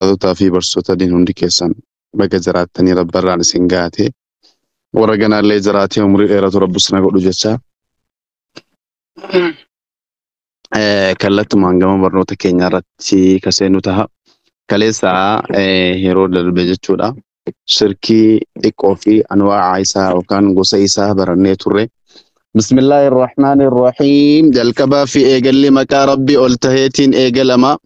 Ustaazotaa fi barsiisota diin hundi keessan baga jiraattanii rabbarraan isin gaate. Warra ganaallee jiraatee umurii dheeratu rabbi sina godhu jecha. Kallattumaan gama barnoota keenya irratti kaseenu taha. Kaleessa yeroo darbe jechuudha. Shirkii xiqqoo fi anwaa'a isaa yookaan gosa isaa barannee turre. Bismillaahi Irrahmaani Irrahiim. Jalqabaa fi eegalli maqaa Rabbii ol taheetiin eegalama.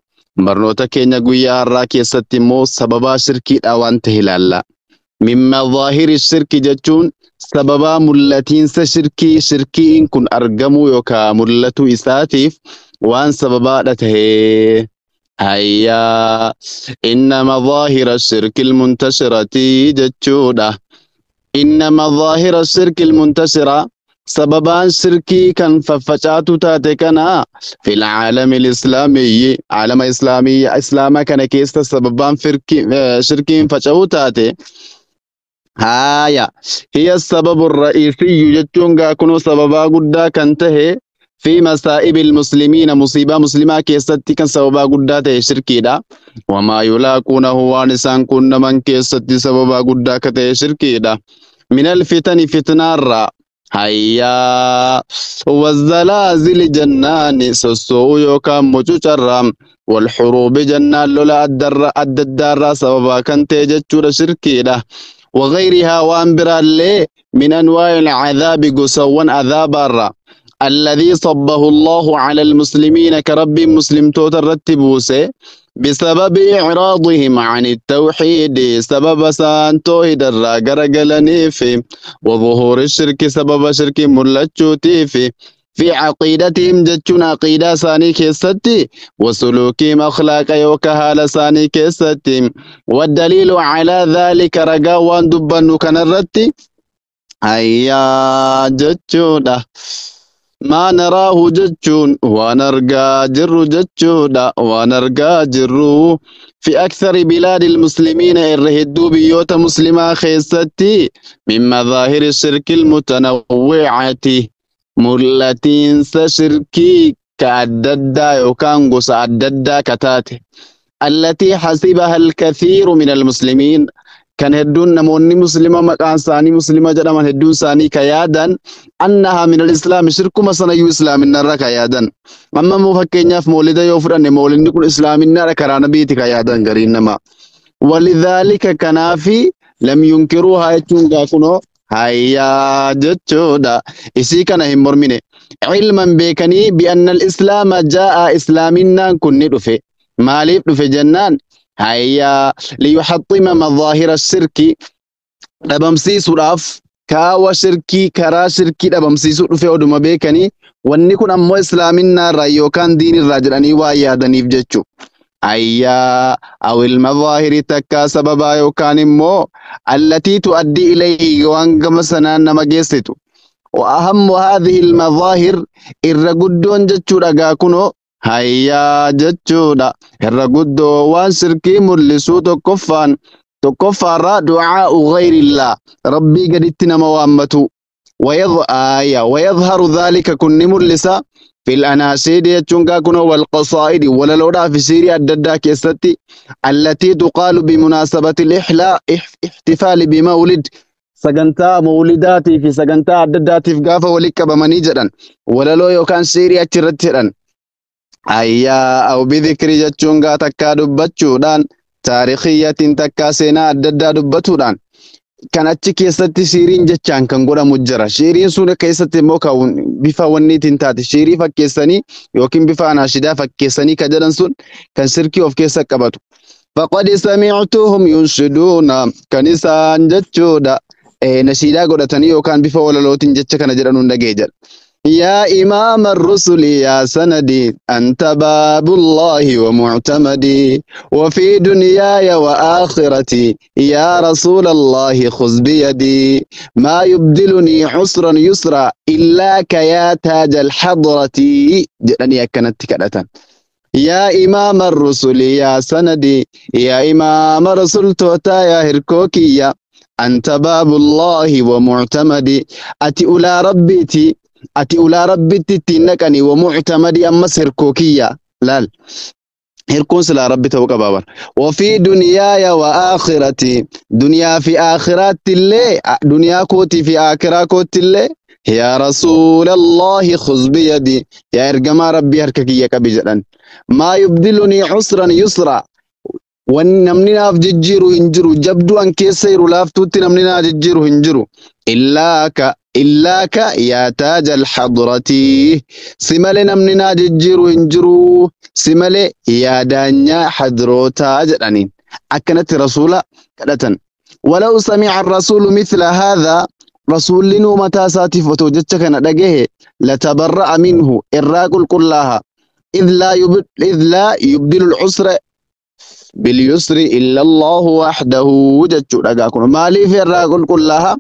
Barnoota keenya guyyaa har'aa keessatti immoo sababaa shirkiidha waan ta'e ilaalla. Mimma zaahiri shirki jechuun sababaa mul'atiinsa shirkii, shirkiin kun argamuu yookaan mul'atuu isaatiif waan sababaadha tahee. Hayyaa, inna mazaahira shirki ilmuntashirati jechuudha. Inna mazaahira shirki ilmuntashira, sababaan shirkii kan faffacaatu taate kana, fil caalami islaamiyyi, caalama islaamiyya islaama kana keessa sababaan shirkiin faca'uu taate. Haaya, hiya sababu ra'iisiyyu jechuun gaa kunuu sababaa guddaa kan tahe, fi masaa'ibil muslimiina, musiibaa muslimaa keessatti kan sababaa guddaa ta'e shirkiidha. Wamaa yulaaquunahu, waan isaan qunnaman keessatti sababaa guddaa ka ta'e shirkiidha. Minal fitani, fitnaarraa. Hayyaa, wazzalaazili jennaani sossoo'uu yookaan mucucarraa, walxuruubi jennaan lola addarra adda addaarraa sababaa kan ta'e jechuudha shirkiidha. وغيرها وان برالي من أنواع العذاب قسوان عذاب الذي صبه الله على المسلمين، كرب مسلم توت الرتبوسه، بسبب إعراضهم عن التوحيد، سبب سان توحيد الراقرقلني في، وظهور الشرك، سبب شرك ملتشوتي في عقيدتهم جتشون عقيدة ساني كيستي، وسلوكهم أخلاق يوكهال ساني كيستي. والدليل على ذلك، رقاوان دبنو كان الرتي هيا جتشودا، ما نراه جتشون ونرقى جر جتشودا، ونرقى جرو في أكثر بلاد المسلمين، الرهدو بيوت مسلمة خيستي، من مظاهر الشرك المتنوعة، mul'atiinsa shirkii ka adda addaa yookaan gosa adda addaa ka taate، التي حسبها الكثير من المسلمين، kan hedduun namoonni muslima maqaan isaanii muslima jedhaman hedduun isaanii ka yaadan، أنها من الإسلام، shirkuma sanayyuu islaaminarra ka yaadan. Amma immoo fakkeenyaaf moolida yoo fudhanne, moolidni kun islaaminarra karaa nabiiti ka yaadan gariin nama. ولذلك kanaafi، لم ينكروها jechuun gaa kunoo hayyaa jechuudha. Isii kana hin mormine. علما beekanii، بأن الإسلام جاء، islaaminaan kun ni dhufe. Maaliif dhufe jennaan, hayyaa, ليحطم مظاهر الشرك, dhabamsiisuudhaaf, kaawa shirkii, karaa shirkii dhabamsiisuu dhufe oduma beekanii, wanni kun ammoo islaaminaarraa yookaan diinirraa jedhanii waa yaadaniif jechu. Ayyaa, أو المظاهر, takkaa sababaa yookaan immoo التي تؤدي إليه, waan gama sanaan nama geessitu. وأهم هذه المظاهر, irra guddoon jechuudha gaa kunoo hayyaa jechuudha. Irra guddoo waan shirkii mul'isuu tokkoffaan, tokkoffaarraa, دعاء غير الله, rabbii gaditti nama waammatu. آية ويظهر ذلك, kun ni mul'isa, في الأناشيد jechuun gaa kunoo، والقصائد, walaloodhaa fi siirii adda addaa keessatti، التي تقال بمناسبة الإحلاء احتفال بمولد, sagantaa mawlidaatii fi sagantaa adda addaatiif gaafa walitti qabamanii jedhan walaloo yookaan siirii achirratti jedhan. Ayyaa, أو بذكر jechuun gaa takkaa dubbachuudhaan، تاريخية, takkaa seenaa adda addaa dubbatuudhaan, kan achi keessatti siiriin jechaan kan godhamu jira. Shiiriin sun keessatti immoo kan bifa wanniitiin taate, shiirii fakkeessanii yookiin bifa anaashidaa fakkeessanii kan jedhan sun kan shirkii of keessa qabatu. فقد سمعتهم ينشدون, kan isaan jechuudha nashiidaa godhatanii yookaan bifa walalootiin jecha kana jedhan hunda ga'e jedha. يا إمام الرسل يا سندي، أنت باب الله ومعتمدي، وفي دنياي وآخرتي يا رسول الله خذ بيدي، ما يبدلني عسرا يسرا إلاك يا تاج الحضرة jedhanii akkanatti kadhatan. يا إمام الرسل يا سندي, يا إمام رسولtootaa, yaa hirkoo kiyya, أنت باب الله ومعتمدي, ati ulaa rabbiiti, ati ulaa rabbitti ittiin dhaqanii, ومعتمدي, ammas hirkoo kiyya laal. Hirkuun silaa rabbi ta'uu qaba bara. Wafii duniyaaya wa aakhirati, duniyaa fi aakhiraatti illee, duniyaa kootii fi aakhiraa kootti illee, yaa rasuulallahi khuz biyadi, yaa ergamaa rabbii harka kiyya qabi jedhan. Maa yubdilunii cusran yusra, wanni namni naaf jijjiiru hin jiru, jabduu an keessa jiru laaftuutti namni naa jijjiiru hin jiru. Illaaka illaaka yaa taaja alhadratii, si malee namni naa jijjiiru hin jiru, si malee yaa daanyaa hadrootaa jedhaniin. Akkanatti rasuula kadhatan. Walaw sami'a arrasuulu mithla haadhaa, rasuulli nuu mataa isaatiif otoo jecha kana dhagahe, latabarra'a minhu, irraa qulqullaaha. إذ لا يبدل العسر باليسر إلا الله وحده jechuudha. Gaa kun maaliif irraa qulqullaaha?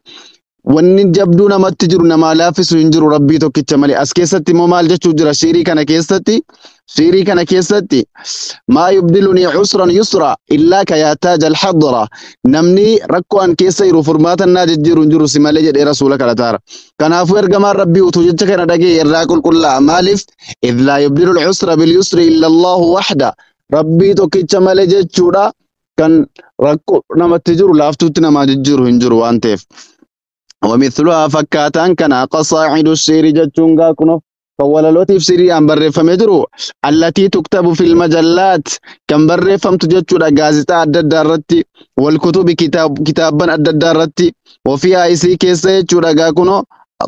Wanni jabduu namatti jiru namaa laaffisu hin jiru rabbii tokkicha malee. As keessatti immoo maal jechuu jira shiirii kana keessatti? Shiirii kana keessatti maa yubdilunii cusran yusra illaaka yaa taaja alhadra, namni rakkoo an keessa jiru furmaata naa jijjiiru hin jiru si malee jedhee rasuula kadhataara. Kanaafuu ergamaan rabbii utuu jecha kana dhagee irraa qulqullaa'a. Maaliif? Idh laa yubdilu alcusra bilyusri illa allahu waxda, rabbii tokkicha malee jechuudha kan rakkoo namatti jiru laaftuutti namaa jijjiiru hin jiru waan ta'eef. ومثلها فكاتان كان قصاعد الشعر جتشون كنو فولالوتيف سيريان بريفamee jiru، التي تكتب في المجلات، kan barreeffamtu jechuudha gaazexaa adda addaa irratti، والكتب، kitaabban adda addaa irratti، وفيها، isii keessa jechuudha gaa kuno،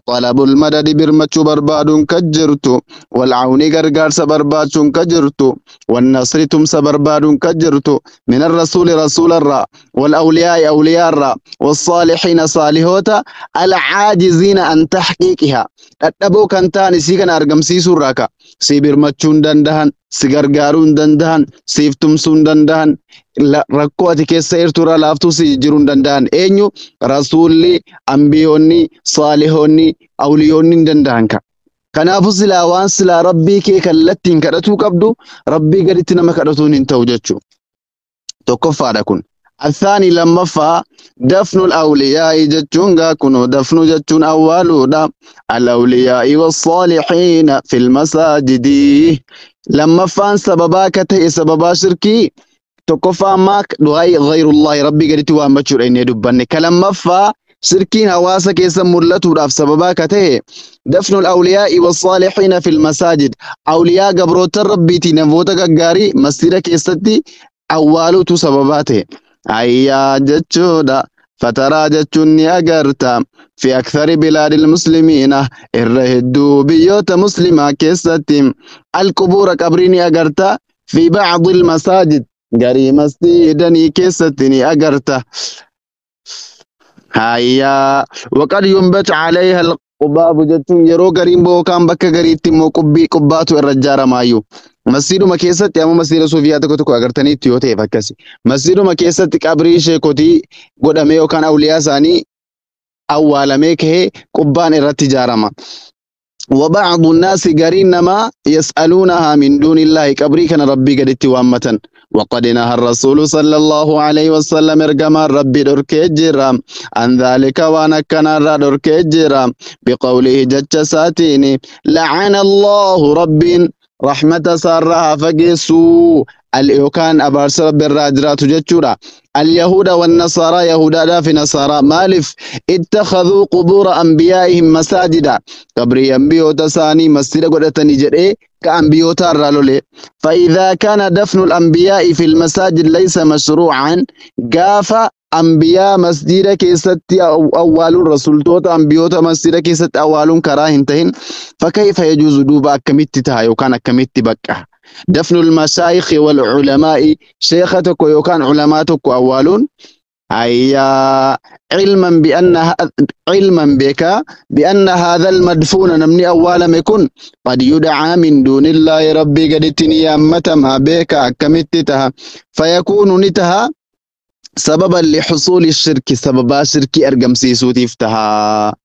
طلب المدد، birmachuu barbaaduun ka jirtu، والعون، gargaarsa barbaachuun ka jirtu، والنصر، tumsa barbaaduun ka jirtu، من الرسول، رسول الرا، والأولياء، أولياء الرا، والصالحين، صالحوتا، العاجزين عن تحقيقها، dadhaboo kan ta'an isii kana argamsiisuu irraa ka si birmachuu hin dandahan, si gargaaruu hin dandahan, siif tumsuu hin dandahan, rakkoo ati keessa jirtu irraa laaftuu si jijjiiruu hin dandahan. Eenyu? Rasuulli, ambiyoonni, saalihoonni, awliyoonni hin dandahan ka. Kanaafuu silaa waan silaa rabbii kee kallattiin kadhatuu qabdu rabbii gaditti nama kadhatuun hin ta'u jechuu tokkoffaadha kun. الثاني، lammaffaa، دفن الأولياء jechuun gaa kun دفن jechuun awwaaluudha، الأولياء والصالحين في المساجد. Lammaffaan sababaa ka ta'e sababaa shirkii, tokkoffaan maa du'aa غير الله, rabbii gaditti waammachuudha inni dubbanne. Ka lammaffaa shirkiin hawaasa keessa mul'atuudhaaf sababaa ka ta'e دفن الأولياء والصالحين في المساجد، awliyaa, gabroota rabbiitii, namoota gaggaarii masjida keessatti awwaaluutu sababaa ta'e ayyaa jechuudha. فترى jechuun ni agarta، في أكثر بلاد المسلمين، irra hedduu biyyoota muslimaa keessatti، القبور، qabrii ni agarta، في بعض المساجد، garii masjidanii keessatti ni agarta. Hayyaa, وقد ينبت عليها القباب jechuun yeroo gariin bookaan bakka gariitti immoo qubbii qubbaatu irra ijaaramaayyuu. Masjiduma keessatti amma masjida suufiyaa tokko tokko agartaniitti yoo ta'eef akkasi. Masjiduma keessatti qabrii sheekotii godhamee yookaan awliyaa isaanii awwaalamee kahee qubbaan irratti ijaarama. وبعض الناس، قرين نما، يسألونها من دون الله، قبري كان ربي قد وامة. وقد نهى الرسول صلى الله عليه وسلم، ارقما ربي دركي جرا، عن ذلك، وانا كان دركي جرا، بقوله، جج ساتيني، لعن الله، رب رحمة سارها فقسوا الإيوكان أبارس رب الراجرات جتشورا، اليهود والنصارى، يهودا في نصارى. مالف؟ اتخذوا قبور أنبيائهم مساجدا، قبري أنبيوتا ساني مسجد قدتني جرئ كأنبيوتا الرالولي. فإذا كان دفن الأنبياء في المساجد ليس مشروعا، قاف أنبياء مسجد كيست أول رسول توتا أنبيوتا مسجد كيست أول كراهن تهن، فكيف يجوز، دوبا كمت تها وكان كمت بكة، دفن المشايخ والعلماء، شيختك وكان علماتك أولون؟ هيا، علما بك بأن هذا المدفون، نمني أول يكون، قد يدعى من دون الله، ربي قد ما بك كمتتها، فيكون نتها سببا لحصول الشرك، سببا شرك أرقم سيسوتيفتها.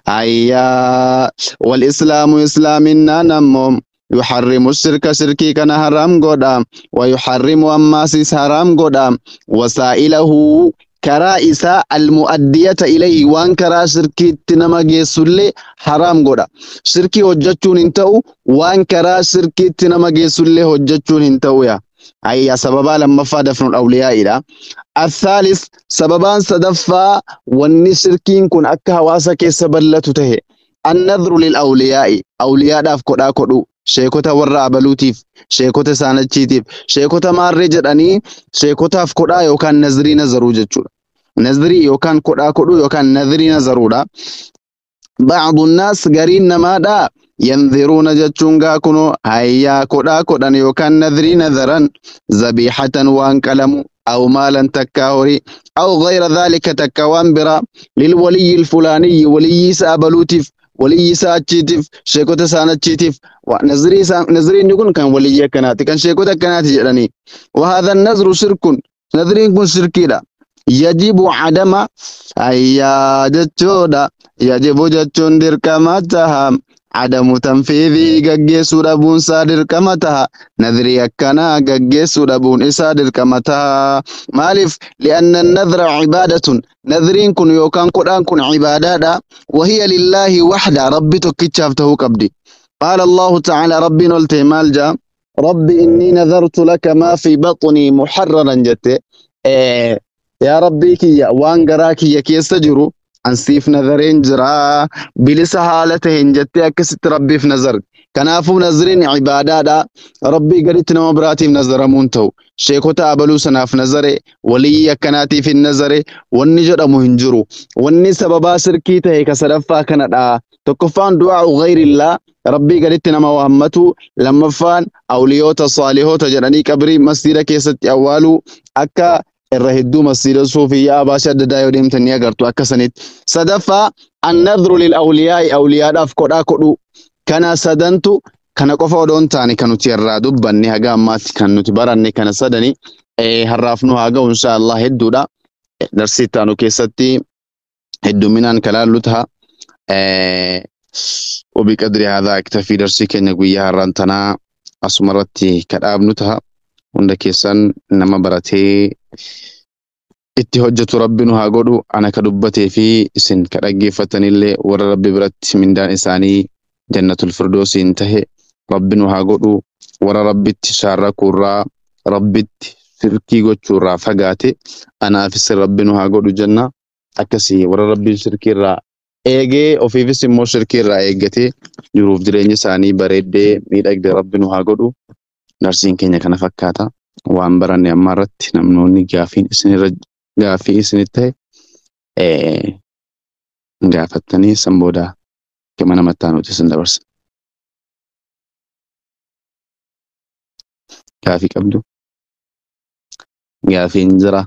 هيا، والإسلام، إسلامنا نمم، يحرم الشرك، شركي كان حرام قدام، ويحرم أماسيس حرام قدام، وسائله، karaa isaa، المؤدية إليه، waan karaa shirkiitti nama geessullee haraam godha. Shirkii hojjechuun hin ta'u, waan karaa shirkiitti nama geessullee hojjechuun hin ta'u yaa. Ayya sababaa lammaffaa dafnul awliyaa'idha. Athaalis sababaan sadaffaa wanni shirkiin kun akka hawaasa keessa bal'atu tahe annadhru lil awliyaa'i awliyaadhaaf kodhaa kodhu sheekota warra abaluutiif sheekota isaanachiitiif sheekota maarree jedhanii sheekotaaf kodhaa yookaan nazrii nazaruu jechuudha. Nazrii yookaan kodhaa kodhuu yookaan nazrii nazaruudha. Ba'adu naas gariin namaadhaa yanziruuna jechuun gaa kunoo hayyaa kodhaa kodhan yookaan nazrii nazaran zabiixatan waan qalamu aw maalan takkaa horii aw gayra dhaalika takka waan biraa lilwaliyyi ilfulaaniyyi waliyyii isa abaluutiif waliyyi isaa achiitiif sheekota isaan achiitiif nazriin kun kan waliyyi akkanaati kan sheekota akkanaati jedhanii وهذا النذر شرك nazriin kun shirkiidha yajibu cadama hayyaa jechuudha yajibu jechuun dirqama taha cadamu tanfiidii gaggeessuu dhabuun isaa dirqama taha nadrii akkanaa gaggeessuu dhabuun isaa dirqama taha maaliif li'anna annadra cibaadatun nadriin kun yookaan kodhaan kun cibaadaadha wahiya lillaahi waxda rabbi tokkichaaf tahuu qabdi qaala allahu tacaala rabbiin ol ta'e maal jaa rabbi innii nadartu laka maa fi baxnii muxarraran jette yaa rabbii kiyya waan garaa kiyya keessa jiru ansiif nazareen jira bilisa haala taheen jettee akkasitti rabbiif nazar kanaafuu nazriin cibaadaadha rabbii gaditti nama biraatiif nazaramuun ta'u sheekota abaluu sanaaf nazare waliyyi akkanaatiif hin nazare wanni jedhamu hin jiru wanni sababaa shirkii tahe ka sadaffaa kanadha tokkoffaan du'aa'u ghayrillaa rabbii gaditti nama waammatu lammaffaan awliyoota saalihoota jedhanii qabrii masjiida keessatti awwaaluu akka irra hedduu masjiida suufiyyaa baasii adda addaa yoo deemtan ni agartu akka sanitti. Sadaffaa annadhru lil awliyaa'i awliyaadhaaf kodhaa kodhuu kana sadantu kana qofa odoo hin taane kan nuti irraa dubbanne haga ammaatti kan nuti baranne kana sadani har'aaf nu haa ga'u insha Allah hedduudha. Darsii itti aanu keessatti hedduminaan kalaallu ta'a. وبقدر هذا أكتفي درسي كenya guyyaa har'aan tanaa asumarratti kadhaabnu ta'a. Hunda keessan nama baratee itti hojjetu rabbi nu haa godhu ana ka dubbatee fi isin ka dhaggeeffatanillee warra rabbi biratti mindaan isaanii jannatul firdoosiin tahe rabbi nu haa godhu warra rabbitti shaarrakuurraa rabbitti shirkii gochuurraa fagaate anaafis rabbi nu haa godhu jenna akkasii warra rabbiin shirkiirraa eegee ofiifis immoo shirkiirraa eeggatee jiruuf jireenya isaanii bareeddee miidhagde rabbi nu haa godhu. Darsiin keenya kana fakkaata. Waan baranne amma irratti namoonni gaafiin isinirra gaafii isinitti ta'e gaafattanii san booda gama namatti aanutti isin dabarsa. Gaafii qabdu? Gaafiin jira.